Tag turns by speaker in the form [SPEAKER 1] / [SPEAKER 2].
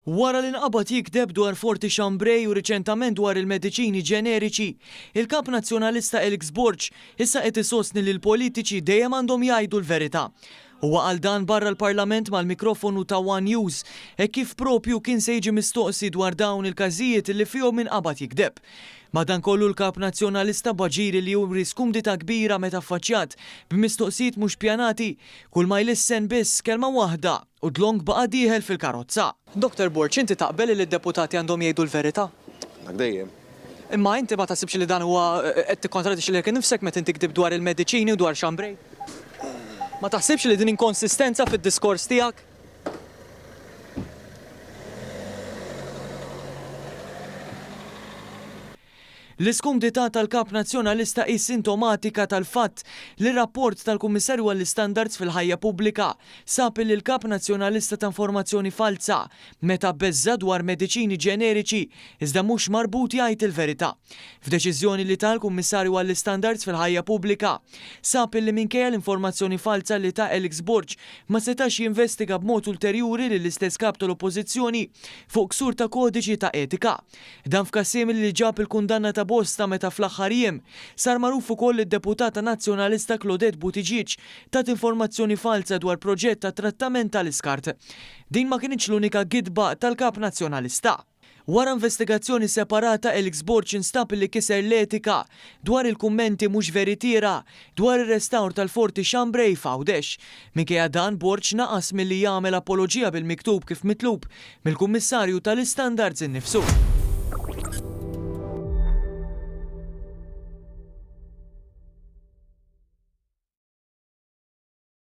[SPEAKER 1] Wara li nqabad jigdeb dwar Forti Chambray u riċentament dwar il-mediċini ġeneriċi, il-Kap Nazzjonalista Alex Borg issa qed isostni li l-politiċi dejjem għandhom jgħidu l-verità. Huwa qal dan barra l-Parlament mal-mikrofonu ta' one News hekk kif propju kien se jiġi mistoqsi dwar dawn il-każijiet li fihom inqabad jigdeb. Madankollu l-Kap Nazzjonalista b'aġir li juri skumdità kbira meta affaċċjat b'mistoqsijiet mhux pjanati, kulma jlissen biss kelma waħda, U dlonk baqa' dieħel fil-karozza. Doctor Borg, inti taqbel li d-deputati għandhom jgħidu l-verità?
[SPEAKER 2] Dak dejjem.
[SPEAKER 1] Imma inti ma taħsibx li dan huwa qed tikkontradixxi lilek innifsek meta inti kdibt dwar il-mediċini u dwar Chambray? Ma taħsibx li din inkonsistenza fid-diskors tiegħek? L-iskumdità tal-Kap Nazzjonalista hi sintomatika tal-fatt li rapport tal-Kummissarju għall-Istandards fil-Ħajja Pubblika sab illi l-Kap Nazzjonalista ta informazzjoni falza meta beżża' dwar mediċini ġeneriċi iżda mhux marbut jgħid il-verità. F'deċiżjoni li ta l-Kummissarju għall-Istandards fil-Ħajja Pubblika sab illi minkejja l-informazzjoni falza li ta Alex Borg ma setax jinvestiga b'mod ulterjuri lill-istess Kap tal-Oppożizzjoni fuq ksur ta' kodiċi ta' etika. Dan f'każ simili li ġab il-kundanna ta' bosta meta fl-aħħar jiem sar magħruf ukoll li d-deputata Nazzjonalista Claudette Buttigieg tat informazzjoni falza dwar proġett ta' trattament tal-iskart. Din ma kinitx l-unika gidba tal-Kap Nazzjonalista. Wara investigazzjoni separata Alex Borg instab li kiser l-etika dwar il-kummenti mhux veritiera dwar ir-restawr tal-Forti Chambray f'Għawdex. Minkejja dan, Borg naqas milli jagħmel apoloġija bil-miktub kif mitlub mill-Kummissarju tal-Istandards innifsu.